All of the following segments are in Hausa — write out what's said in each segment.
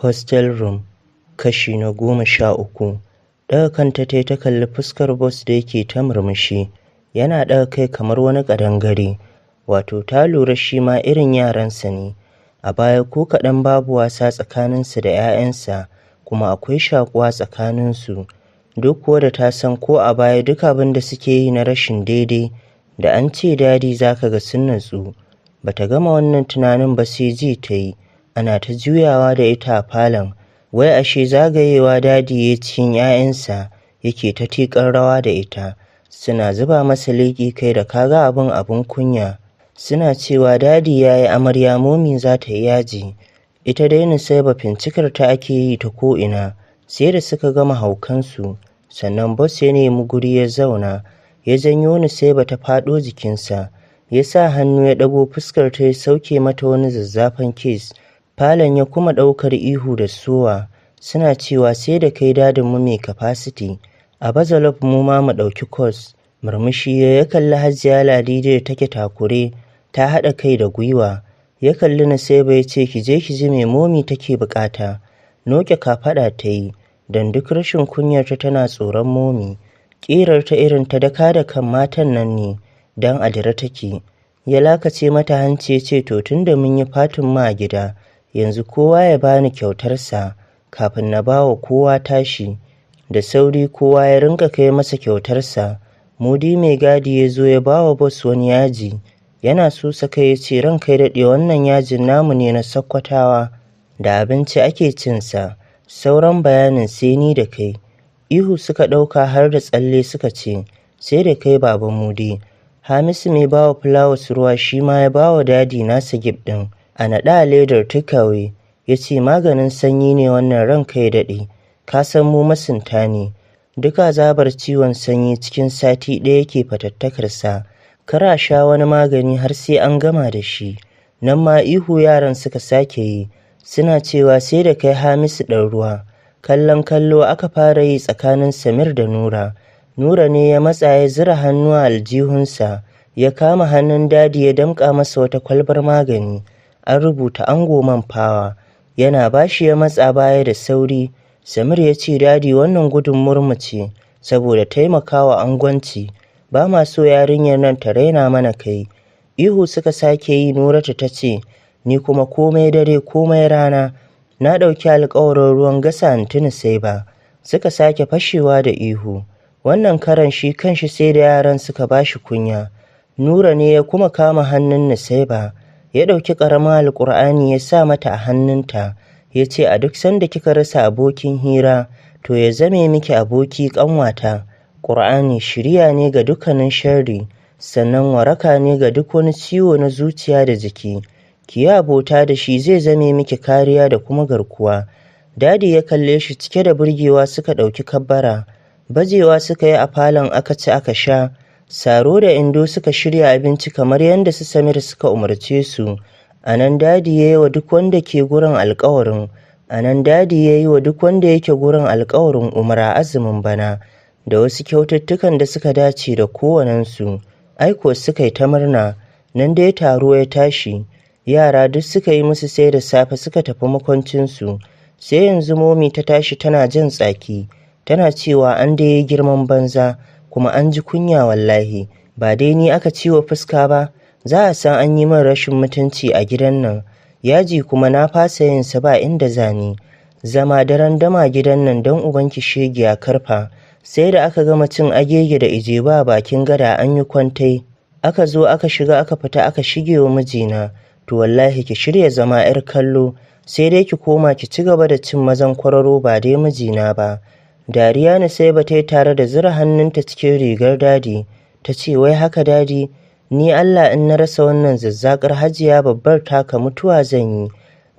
Hostel Room, kashi na 13. Ɗaga kanta ta yi ta kalli fuskar boss da yake ta murmushi, yana ɗaga kai kamar wani ƙadangare, wato ta lura shi ma irin yaransa ne. A baya ko kaɗan babu wasa tsakaninsa da 'ya'yansa, kuma akwai shaƙuwa tsakaninsu. Duk kuwa da ta san ko a baya duk abin da suke yi na rashin daidai, da an ce Daddy za ka ga sun natsu. Ba ta gama wannan tunanin ba sai ji ta yi, ana ta juyawa da ita a falon. Wai ashe zagayewa Daddy ya cikin 'ya'yansa yake ta tiƙar rawa da ita. Suna zuba masa leƙi kai da ka ga abin abin kunya. Suna cewa Daddy ya yi amarya, Mommy za ta yi yaji. Ita dai Nusaiba fincikar ta ake yi ta ko'ina. Sai da suka gama haukansu, sannan boss ya nemi guri ya zauna, ya janyo Nusaiba ta faɗo jikinsa, ya sa hannu ya ɗago fuskar ta ya sauke mata wani zazzafan kiss. Falon ya kuma ɗaukar ihu da sowa, suna cewa sai da kai dadinmu mai capacity, a baza love mu ma mu ɗauki course. Murmushi ya kalli Hajiya Ladidi da take takure, ta haɗa kai da gwiwa. Ya kalli Nusaiba ya ce, ki je ki ji me Mommy take buƙata. Noƙe kafaɗa ta yi, don duk rashin kunyarta tana tsoron Mommy. Ƙirarta irin ta daka da kan matan nan ne, don a dire take. Ya lakace mata hanci ya ce, to tun da mun yi partyn mu a gida, yanzu kowa ya bani kyautarsa kafin na ba wa kowa tashi. Da sauri kowa ya rinƙa kai masa kyautarsa. Mudi mai gadi ya zo ya ba wa boss wani yaji. Yana sosa kai ya ce, ranka ya daɗe, wannan yajin namu ne na Sakkwatawa, da abinci ake cinsa. Sauran bayanin sai ni da kai. Ihu suka ɗauka har da tsalle suka ce, sai da kai, Baba Mudi. Hamisu mai ba wa flowers ruwa shi ma ya ba wa Daddy nasa gift ɗin. A naɗe a ledar takeaway. Ya ce, maganin sanyi ne wannan, ranka ya daɗe. Ka san mu masunta ne. Duk azabar ciwon sanyi cikin sati ɗaya yake fatattakarsa. Kar a sha wani magani har sai an gama da shi. Nan ma ihu yaran suka sake yi, suna cewa sai da kai, Hamisu ɗan ruwa. Kallon kallo aka fara yi tsakanin Samir da Nura. Nura ne ya matsa ya zura hannu a aljihunsa, ya kama hannun Daddy ya damƙa masa wata kwalbar magani. An rubuta Ango Man Power. Yana bashi ya matsa baya da sauri. Samir ya ce, Daddy, wannan gudunmuwar mu ce saboda taimakawa angwanci. Ba ma so yarinyar nan ta raina mana kai. Ihu suka sake yi. Nuratu ta ce, ni kuma komai dare komai rana na ɗauki alƙawarin ruwan gasa Aunty Nusaiba. Suka sake fashewa da ihu. Wannan karan shi kanshi sai da yaran suka bashi kunya. Nura ne ya kuma kama hannun Nusaiba, ya ɗauki ƙaramin Alƙur'ani ya sa mata a hannunta, ya ce, a duk sanda kika rasa abokin hira, to ya zame miki aboki, ƙanwata. Ƙur'ani shiriya ne ga dukkanin sharri, sannan waraka ne ga duk wani ciwo na zuciya da jiki. Ki yi abota da shi, zai zame miki kariya da kuma garkuwa. Daddy ya kalle shi cike da burgewa, suka ɗauki kabbara. Bajewa suka yi a falon, aka ci aka sha. Saro da Indo suka shirya abinci kamar yadda su Samir suka umarce su. A nan Daddy ya yi wa duk wanda ke gurin alƙawarin. A nan Daddy ya yi wa duk wanda yake gurin alƙawarin umra azumin bana, da wasu kyaututtukan da suka dace da kowannensu. Ai ko suka yi ta murna. Nan dai taro ya tashi. Yara duk suka yi musu sai da safe suka tafi makwancinsu. Sai yanzu Mommy ta tashi tana jan tsaki. Tana cewa an dai yi girman banza kuma an ji kunya wallahi. Ba dai ni aka ci wa fuska ba, za a san an yi min rashin mutunci a gidan nan. Yaji kuma na fasa yin sa, ba inda zani. Zama daren dama gidan nan don ubanki, shegiya karfa. Sai da aka gama cin agege da ijeba a bakin gada, an yi kwantai. Aka zo aka shiga aka fita aka shige wa mijina. To wallahi ki shirya zama 'yar kallo, sai dai ki koma ki ci gaba da cin mazan kwararo, ba dai mijina ba. Dariya Nusaiba ta yi tare da zura hannunta cikin rigar Daddy. Ta ce, wai haka Daddy, ni Allah in na rasa wannan zazzakar hajiya babbar taka mutuwa zan yi.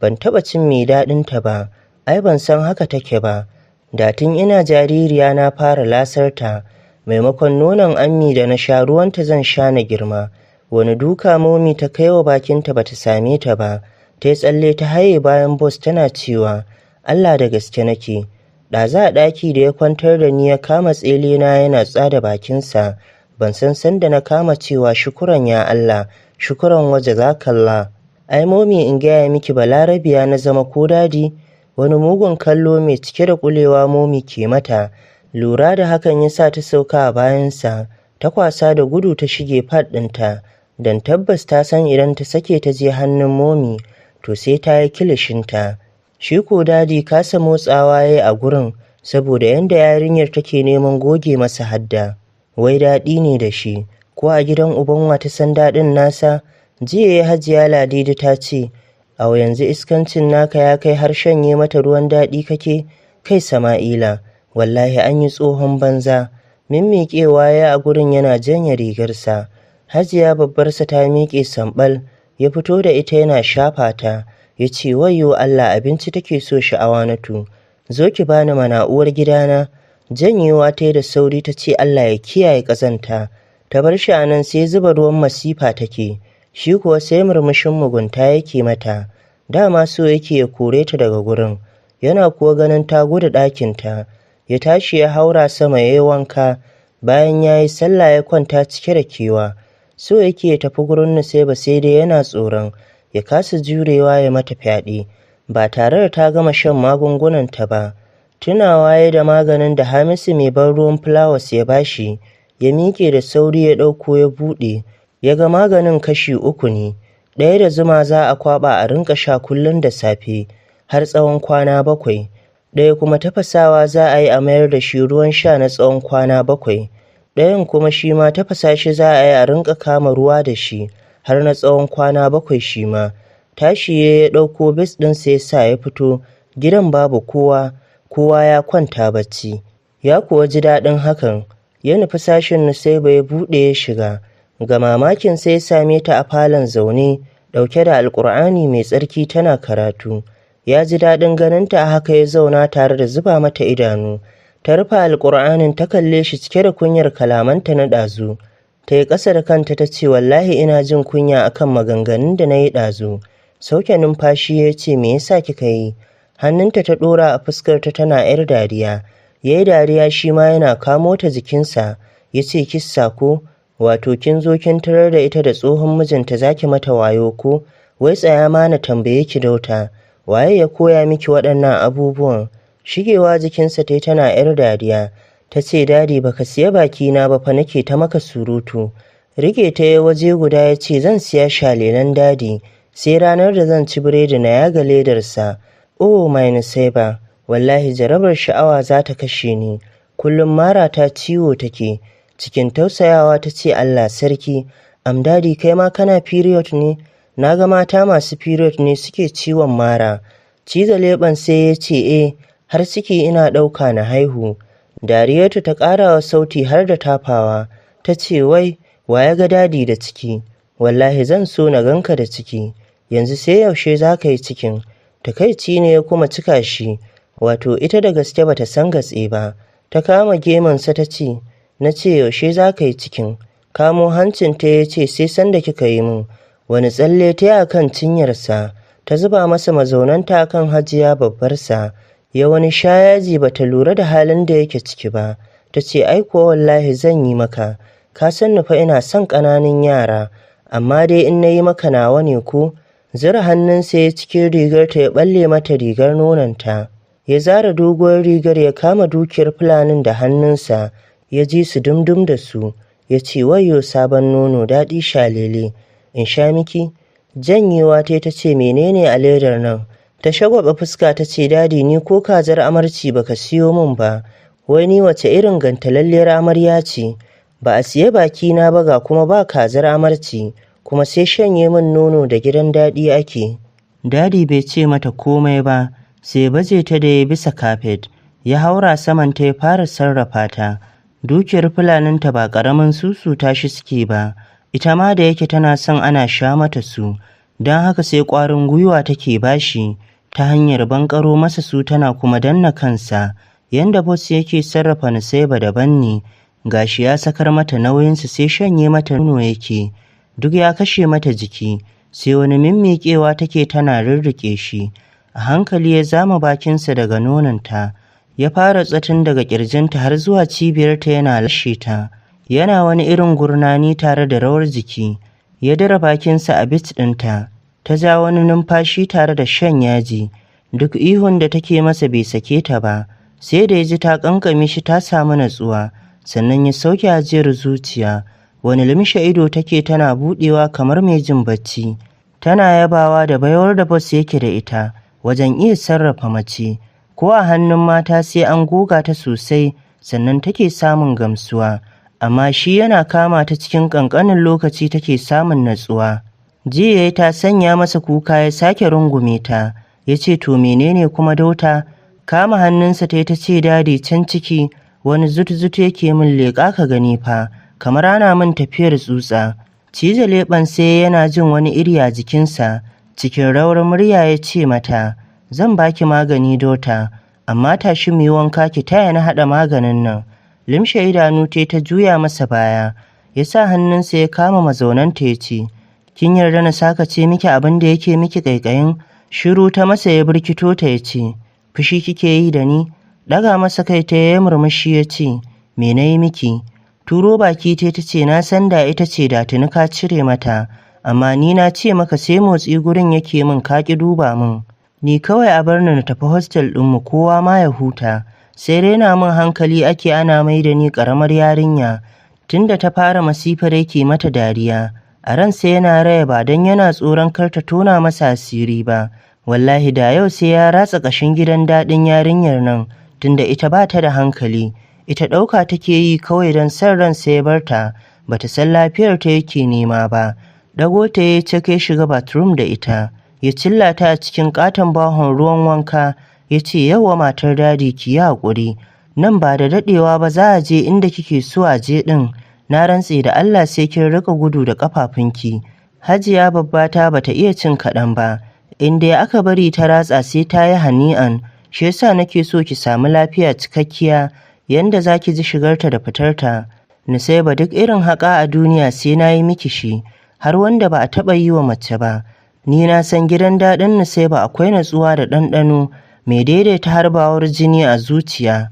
Ban taɓa cin mai daɗinta ba, ai ban san haka take ba. Da tun ina jaririya na fara lasarta, maimakon nonon Ammi da na sha, ruwanta zan sha na girma. Wani duka Mommy ta kai wa bakinta bata same ta ba. Ta yi tsalle ta haye bayan boss tana cewa, Allah da gaske nake. Ɗazu a ɗaki da ya kwantar da ni ya kama tsele na yana tsada bakinsa. Ban san sanda na kama cewa shukuran ya Allah, shukuran wa jazakallah. Ai Mommy, in gaya miki, Balarabiya na zama ko Daddy. Wani mugun kallo mai cike da ƙulewa Momi ke mata. Lura da hakan ya sa ta sauka a bayansa, ta kwasa da gudu ta shige part ɗinta, don tabbas ta san idan ta sake ta je hannun Momi, to sai ta yi kilishinta. Shi ko Daddy kasa motsawa ya yi a gurin saboda yadda yarinyar take neman goge masa hadda. Wai daɗi ne da shi, ko a gidan uban wa ta san daɗin nasa? Jiya ya Hajiya Ladidi ta ce, "Au, yanzu iskancin naka ya kai har shanye mata ruwan daɗi kake? Kai Sama'ila, wallahi an yi tsohon banza." Mimmiƙewa ya a gurin yana janye rigarsa. Hajiya babbarsa ta miƙe samɓal, ya fito da ita yana shafa ta. Ya ce, "Wayyo Allah, abinci take so Sha'awanatu. Zo ki bani mana, uwar gidana." Janyewa ta yi da sauri ta ce, "Allah ya kiyaye ƙazanta." Ta bar shi a nan sai zuba ruwan masifa take. Shi kuwa sai murmushin mugunta yake mata. Dama so yake ya kore ta daga gurin. Yana kuwa ganin ta gudu ɗakinta. Ya tashi ya haura sama ya yi wanka. Bayan ya yi sallah ya kwanta cike da kewa. So yake ya tafi gurin Nusaiba, sai dai yana tsoron ya kasa jurewa ya mata fyaɗe ba tare da ta gama shan magungunanta ba. Tunawa ya da maganin da Hamisu mai ban ruwan flowers ya bashi, ya miƙe da sauri ya ɗauko ya buɗe. Ya ga maganin kashi uku ne. Ɗaya da zuma za a kwaɓa a rinƙa sha kullum da safe har tsawon kwana 7. Ɗaya kuma tafasawa za a yi a mayar da shi ruwan sha na tsawon kwana 7. Ɗayan kuma shi ma tafasa shi za a yi a rinƙa kama ruwa da shi har na tsawon kwana 7 shi ma. Tashi ya ɗauko vest ɗinsa ya sa ya fito. Gidan babu kowa, kowa ya kwanta bacci. Ya kuwa ji daɗin hakan. Ya nufi sashin Nusaiba ya buɗe ya shiga. Ga mamakin sai ya same ta a falon zaune, ɗauke da Alƙur'ani mai tsarki tana karatu. Ya ji daɗin ganinta a haka, ya zauna tare da zuba mata idanu. Ta rufe Alƙur'anin ta kalle shi cike da kunyar kalamanta na ɗazu. Ta yi ƙasa da kanta ta ce, "Wallahi ina jin kunya akan maganganun da na yi ɗazu." Sauke numfashi ya ce, "Me yasa kika yi?" Hannunta ta ɗora a fuskarta tana 'yar dariya. Ya yi dariya shi ma yana kamo ta jikinsa. Ya ce, "Kissa ko? Wato kin zo kin tarar da ita da tsohon mijinta, za ki mata wayo ko? Wai tsaya ma na tambaye ki, daughter. Waye ya koya miki waɗannan abubuwan?" Shigewa jikinsa ta tana 'yar dariya. Ta ce, "Daddy, baka siya bakina ba fa nake ta maka surutu." Rike ta ya waje guda ya ce, "Zan siya shalelan, Daddy. Sai ranar da zan ci biredi na yaga ledarsa. Oh my Nusaiba, wallahi jarabar sha'awa za ta kashe ni. Kullum mara ta ciwo take." Cikin tausayawa ta ce, "Allah sarki, am Daddy, kai ma kana period ne? Na ga mata masu period ne suke ciwon mara." Ciza leɓen sai ya ce, "Eh, har ciki ina ɗauka na haihu." Dariyarta ta ƙara wa sauti har da tafawa. Ta ce, "Wai, wa ya ga Daddy da ciki? Wallahi zan so na ganka da ciki. Yanzu sai yaushe za ka yi cikin?" Takaici ne ya kuma cika shi. Wato ita da gaske bata san gatse ba. Ta kama gemunsa ta ce, "Na ce yaushe za ka yi cikin?" Kamo hancinta ya ce, "Sai sanda kika yi min." Wani tsalle ta yi a kan cinyarsa. Ta zuba masa mazaunanta a kan Hajiya babbarsa. Ya wani sha yaji, bata lura da halin da yake ciki ba. Ta ce, "Ai kuwa wallahi zan yi maka. Ka san ni fa, ina son ƙananan yara. Amma dai in na yi maka nawa ne ko?" Zura hannunsa ya cikin rigarta ya ɓalle mata rigar nononta. Ya zara doguwar rigar, ya kama dukiyar fulanin da hannunsa, ya ji su dumdum da su. Ya ce, "Wayyo, sabon nono, daɗi shalele. In sha miki?" Janyewa ta ta ce, "Menene a ledar nan?" Ta shagwaɓa fuska ta ce, "Daddy, ni ko kazar amarci baka siyo min ba. Wai ni wace irin gantalalliyar amarya ce? Ba a siya bakina ba, ga kuma ba kazar amarci. Kuma sai shanye min nono da gidan daɗi ake." Daddy bai ce mata komai ba, sai baje ta da ya bisa kafet. Ya haura saman ta ya fara sarrafa ta. Dukiyar fulaninta ba ƙaramin susuta shi suke ba. Ita ma da yake tana son ana sha mata su, don haka sai ƙwarin gwiwa take bashi ta hanyar banƙaro masa su tana kuma danna kansa. Yanda boss yake sarrafa Nusaiba daban ne. Gashi ya sakar mata nauyinsu, sai shanye mata nono yake. Duk ya kashe mata jiki, sai wani mimmiƙewa take tana rirriƙe shi. A hankali ya zama bakinsa daga nononta. Ya fara tsatin daga ƙirjinta har zuwa cibiyarta yana lashe ta. Yana wani irin gurnani tare da rawar jiki. Ya dira bakinsa a bit ɗinta. Ta ja wani numfashi tare da shan yaji. Duk ihun da take masa bai sake ta ba, sai da ya ji ta ƙanƙame shi ta samu natsuwa, sannan ya sauke ajiyar zuciya. Wani limshe ido take tana buɗewa kamar mai jin bacci. Tana yabawa da baiwar da boss yake da ita wajen iya sarrafa mace. Ko a hannun mata sai an goga ta sosai sannan take samun gamsuwa, amma shi yana kama ta cikin ƙanƙanin lokaci take samun natsuwa. Ji ya ta sanya masa kuka, ya sake rungume ta, ya ce, "To menene kuma, daughter?" Kama hannunsa ta yi ta ce, "Daddy, can ciki wani zut-zut yake min, leƙa ka gani fa, kamar ana min tafiyar tsutsa." Cije leɓen sai yana jin wani iri a jikinsa. Cikin rawar murya ya ce mata, "Zan baki magani, daughter, amma tashi mu yi wanka, ki taya na haɗa maganin nan." Limshe idanu ta ta juya masa baya. Ya sa hannunsa ya kama mazaunanta ya ce, "Kin yarda na sakace miki abin da yake miki ƙaiƙayin?" Shiru ta masa. Ya birkito ta ya ce, "Fushi kike yi da ni?" Ɗaga masa kai ta yi murmushi ya ce, "Me na yi miki?" Turo baki ta ta ce, "Na san da ita ce da tuni ka cire mata, amma ni na ce maka sai motsi gurin yake min, ka ƙi duba min. Ni kawai a bar ni na tafi hostel ɗinmu, kowa ma ya huta. Sai raina min hankali ake, ana mai da ni ƙaramar yarinya." Tunda ta fara masifar yake mata dariya. A ransa yana raya ba don yana tsoron kar ta tona masa asiri ba, wallahi da yau sai ya ratsa ƙashin gidan daɗin yarinyar nan, tunda ita ba ta da hankali. Ita ɗauka take yi kawai don son ransa ya bar ta, ba ta san lafiyar ta yake nema ba. Ɗago ta ya cike shiga bathroom da ita, ya cilla ta a cikin ƙaton bahon ruwan wanka, ya ce, "Yauwa matar Daddy, ki yi haƙuri. Nan ba da daɗewa ba za a je inda kike so a je ɗin. Na rantse da Allah sai kin riƙa gudu da ƙafafunki. Hajiya babba ta bata iya cin kaɗan ba. In dai aka bari ta ratsa, sai ta yi hani'an. Shi yasa nake so ki samu lafiya cikakkiya, yanda za ki ji shigarta da fitarta. Nusaiba, duk irin haƙa a duniya sai na yi miki shi, har wanda ba a taɓa yi wa mace ba. Ni na san gidan daɗin Nusaiba akwai natsuwa da ɗanɗano mai daidaita harbawar jini a zuciya."